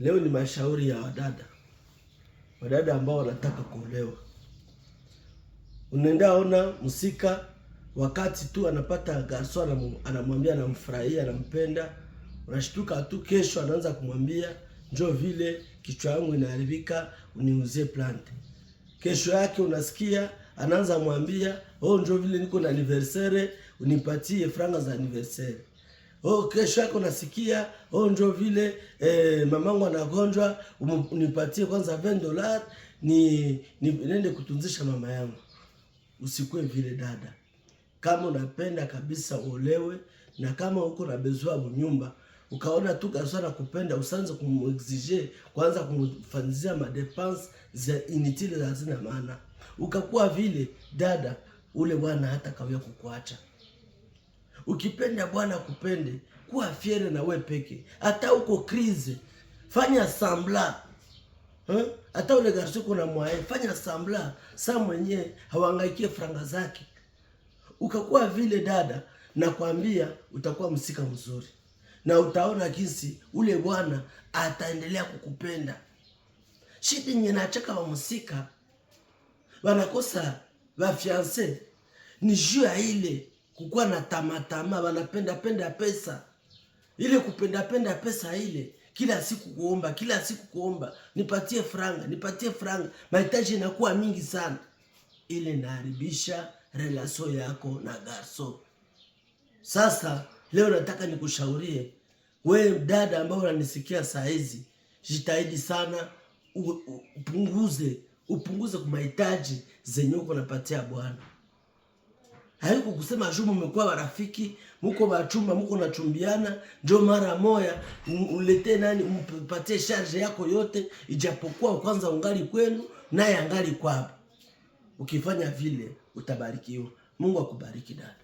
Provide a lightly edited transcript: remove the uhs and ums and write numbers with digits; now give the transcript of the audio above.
Leo ni mashauri ya wadada, wadada ambao wanataka kuolewa. Unaenda ona msika wakati tu anapata garçon, anamwambia anamfurahia, anampenda, unashtuka tu kesho anaanza kumwambia njoo vile kichwa yangu inaharibika, uniuzie plante. Kesho yake unasikia anaanza mwambia, oh, njoo vile niko na anniversaire, unipatie franga za anniversaire. Oh, kesho yake unasikia, oh, njoo vile mamangu anagonjwa, unipatie kwanza $20 ni nende kutunzisha mama yangu. Usikue vile dada. Kama unapenda kabisa uolewe, na kama uko na besoin nyumba, ukaona tu garçon anakupenda, usanze kumuexiger, kwanza kumfanyizia madépenses za inutiles, hazina maana. Ukakuwa vile dada, ule bwana hata kawia kukuacha. Ukipenda bwana kupende, kuwa fière na we peke. Hata uko crise, fanya semblant. Hata ule garçon kuna mwae, fanya semblant, sa mwenyewe hawangaikie franga zake. Ukakuwa vile dada, nakwambia utakuwa msika mzuri na utaona jinsi ule bwana ataendelea kukupenda. Shida yenye nachaka wa msika wanakosa bafiancé ni juu ya ile kukuwa na tamatama, wanapenda penda pesa. Ile kupenda penda pesa ile, kila siku kuomba, kila siku kuomba, nipatie franga, nipatie franga, mahitaji inakuwa mingi sana. Ile inaharibisha relation yako na garçon. Sasa leo nataka nikushaurie we dada ambao unanisikia saa hizi, jitahidi sana upunguze kwa mahitaji zenye uko unapatia bwana. Haiko kusema juu mmekuwa marafiki, muko bachumba, muko nachumbiana, njo mara moya uletee nani umpatie charge yako yote, ijapokuwa kwanza ungali kwenu naye angali kwao. Ukifanya vile utabarikiwa. Mungu akubariki dada.